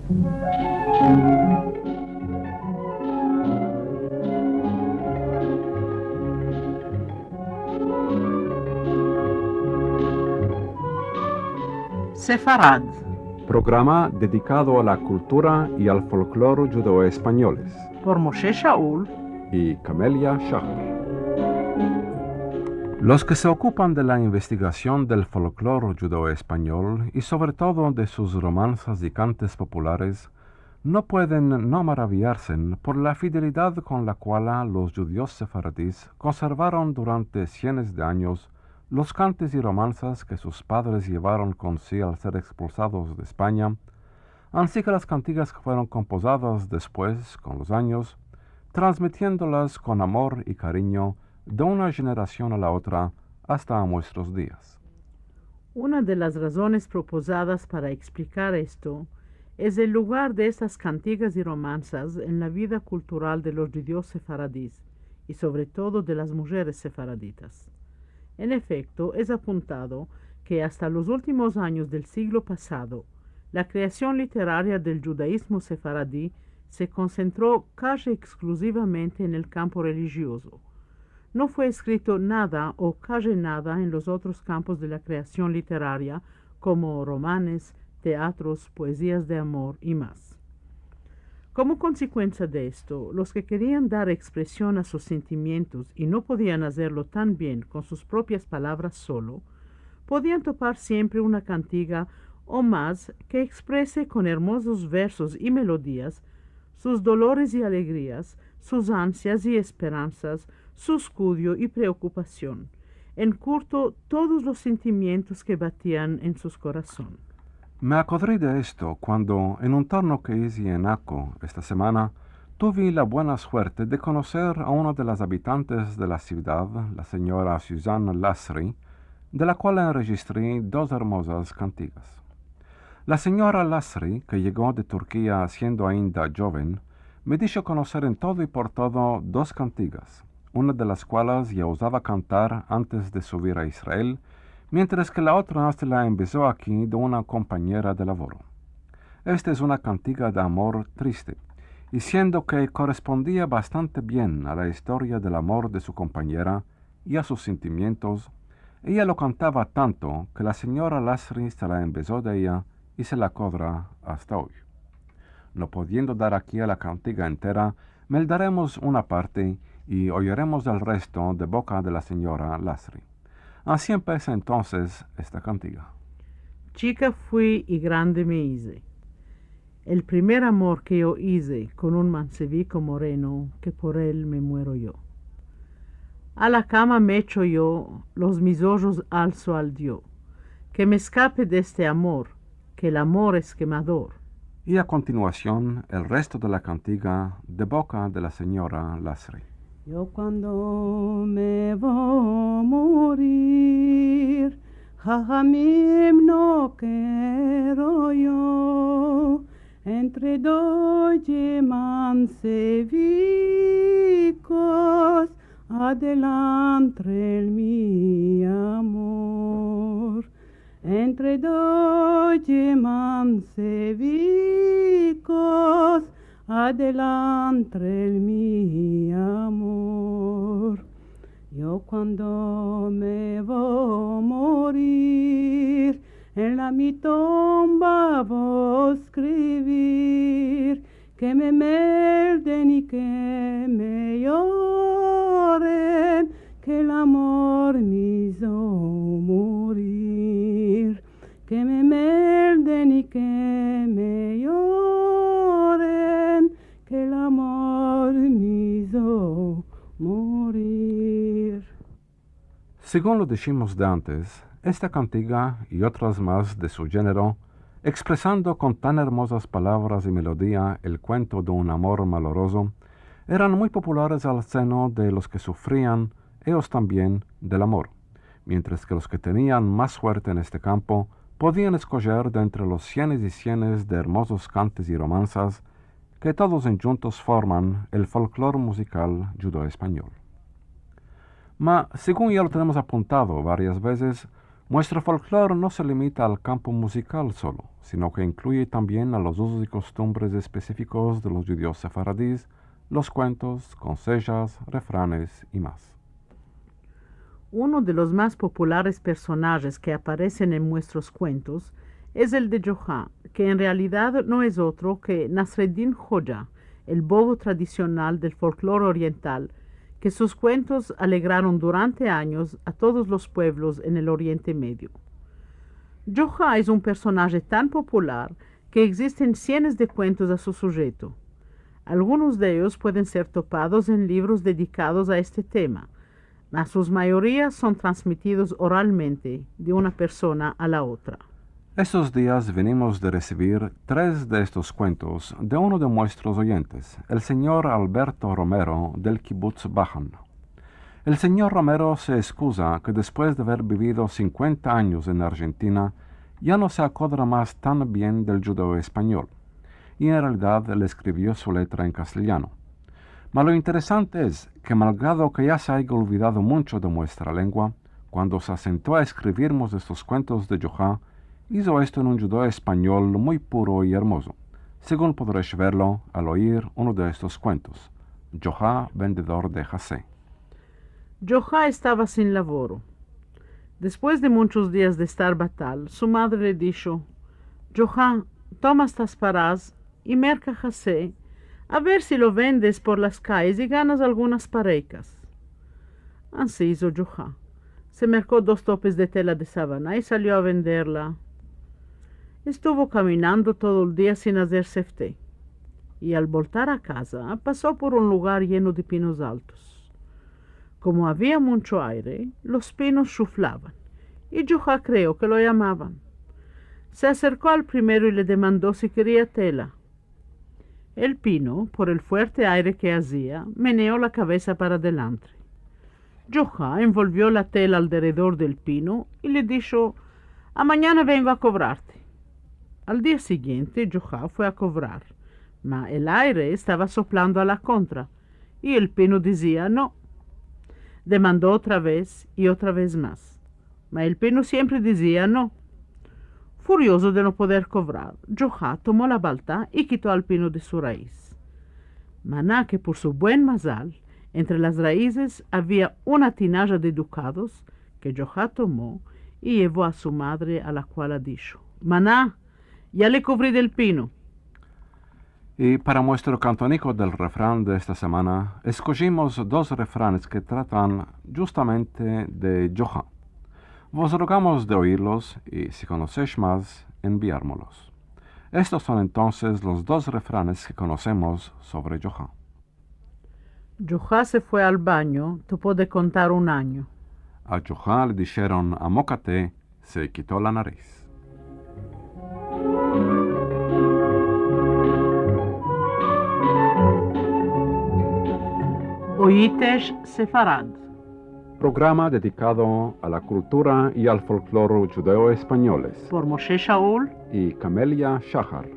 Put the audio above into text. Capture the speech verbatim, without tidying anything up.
Sefarad. Programa dedikado a la kultura i al folklor djudeo-espanyoles. Por Moshe Shaul i Kamelia Shahar. Los ke se okupan de la investigasion del folklor djudeo-espanyol i sovre todo de sus romansas i kantes populares no pueden no maraviarse por la fidelidad kon la kuala los djudios sefaradis konservaron durante sienes de anyos los kantes i romansas ke sus padres yevaron kon si al ser ekspulsados de Espanya, ansi ke las kantigas ke fueron kompozadas despues, kon los anyos, transmitiendolas kon amor i karinyo de una jenerasion a la otra asta a muestros dias. Una de las razones propozadas para eksplikar esto es el lugar de estas kantigas i romansas en la vida kultural de los djudios sefaradis i sovre todo de las mujeres sefaraditas. En efekto, es apuntado ke asta los ultimos anyos del siglo pasado, la kreasion literaria del djudaizmo sefaradi se konsentro kaji ekskluzivamente en el kampo relijiozo. No fue eskrito nada o kaji nada en los otros kampos de la kreasion literaria, komo romanes, teatros, poezias de amor i mas. Komo konsekuensia de esto, los ke kerian dar ekspresion a sus sentimientos i no podian azerlo tan bien kon sus propias palavras solo, podian topar siempre una kantiga o mas ke eksprese kon ermozos versos i melodias sus dolores i alegrias, sus ansias i esperansas, su eskudio i preokupasion, en kurto, todos los sentimientos ke batian en sus korason. Me akodri de esto kuando, en un torno ke ize en Ako esta semana, tuve la buena suerte de konoser a una de las abitantes de la sivdad, la senyora Suzanne Lasry, de la kual enrejistri dos ermozas kantigas. La senyora Lasry, ke yego de Turkia siendo ainda djoven, me disho konoser en todo i por todo dos kantigas, una de las kualas ya uzava kantar antes de suvir a Israel, mientras ke la otra se la embezo aki de una kompanyera de lavoro. Esta es una kantiga de amor triste, i siendo ke korespondia bastante bien a la istoria del amor de su kompanyera i a sus sentimientos, eya lo kantava tanto ke la senyora Lasry se la embezo de eya i se la kodra asta oy. No pudiendo dar aki a la kantiga entera, meldaremos una parte i oyeremos el resto de boka de la senyora Lasry. Ansi empesa entonses esta kantiga. Chika fui i grande me ize. El primer amor ke yo ize kon un manseviko moreno, ke por el me muero yo. A la kama me echo yo, los mis ojos also al Dio, ke me eskape de este amor, ke el amor es kemador. I a kontinuasion, el resto de la kantiga de boka de la senyora Lasry. Yo kuando me vo morir, hahamim no kero yo, entre doye mansevikos, adelantre el mi amor. Entre doye mansevikos, adelantre el mi amor. Yo kuando me vo morir, en la mi tumba vo eskrivir, ke me melden i ke me yoren, ke el amor me izo morir. Ke me melden i ke me yoren, ke el amor me izo morir. Segun lo dishimos de antes, esta kantiga i otras mas de su djenero, ekspresando kon tan ermozas palavras i melodia el kuento de un amor malorozo, eran muy populares al seno de los ke sufrian eyos tambien del amor, mientras ke los ke tenian mas suerte en este kampo podian eskojer de entre los sienes i sienes de ermozos kantes i romansas ke todos endjuntos forman el folklor muzikal djudeo-espanyol. Ma, segun ya lo tenemos apuntado varias vezes, Muestro folklor no se limita al kampo muzikal solo, sino ke inkluye tambien a los uzos i kostumbres espesifikos de los djudios sefaradis, los kuentos, konsejas, refranes i mas. Uno de los mas populares personajes ke aparesen en muestros kuentos es el de Djoha, ke en realidad no es otro ke Nasreddin Hodja, el bovo tradisional del folklor oriental, ke sus kuentos alegraron durante anyos a todos los puevlos en el Oriente Medio. Djoha es un personaje tan popular ke egzisten sienes de kuentos a su sujeto. Algunos de eyos pueden ser topados en livros dedikados a este tema, mas sus mayorias son transmitidos oralmente de una persona a la otra. Estos dias venimos de resivir tres de estos kuentos de uno de muestros oyentes, el sinyor Alberto Romero del Kibutz Bahan. El sinyor Romero se eskuza ke despues de aver bivido sinkuenta anyos en Arjentina, ya no se akodra mas tan bien del djudeo-espanyol, i en realidad le eskrivio su letra en kastilyano. Ma lo interesante es ke, malgrado ke ya se aya olvidado muncho de muestra lengua, kuando se asento a eskrivirmos estos kuentos de Djoha, izo esto en un djudeo-espanyol muy puro i ermozo, segun podresh verlo al oyir uno de estos kuentos, Djoha, vendedor de hase. Djoha estava sin lavoro. Despues de munchos dias de estar batal, su madre le disho: "Djoha, toma estas paras i merka hase, a ver si lo vendes por las kayes i ganas algunas parekas." Ansi izo Djoha. Se merko dos topes de tela de savana i salio a venderla. Estuvo kaminando todo el dia sin azer sefte. I al boltar a kaza, paso por un lugar yeno de pinos altos. Komo avia muncho ayre, los pinos shuflavan, i Djoha kreo ke lo yamavan. Se aserko al primero i le demando si keria tela. El pino, por el fuerte ayre ke azia, meneo la kavesa para delantre. Djoha envolvio la tela alderedor del pino i le disho: "Amanyana vengo a kovrarte." Al dia siguiente, Djoha fue a kovrar, ma el ayre estava soplando a la kontra, i el pino dizia no. Demando otra vez i otra vez mas, ma el pino siempre dizia no. Furiozo de no poder kovrar, Djoha tomo la balta i kito al pino de su raiz. Mana ke por su buen mazal, entre las raizes avia una tinaja de dukados ke Djoha tomo i yevo a su madre, a la kual a disho: "Mana, ya le kovri del pino." I para muestro kantoniko del refran de esta semana, eskojimos dos refranes ke tratan djustamente de Djoha. Vos rogamos de oyirlos i, si konosesh mas, enviarmolos. Estos son entonses los dos refranes ke konosemos sovre Djoha. Djoha se fue al banyo, topo de kontar un anyo. A Djoha le disheron: "Amokate", se kito la nariz. Oyitesh Sefarad. Programa dedikado a la kultura i al folklor djudeo-espanyoles. Por Moshe Shaul i Kamelia Shahar.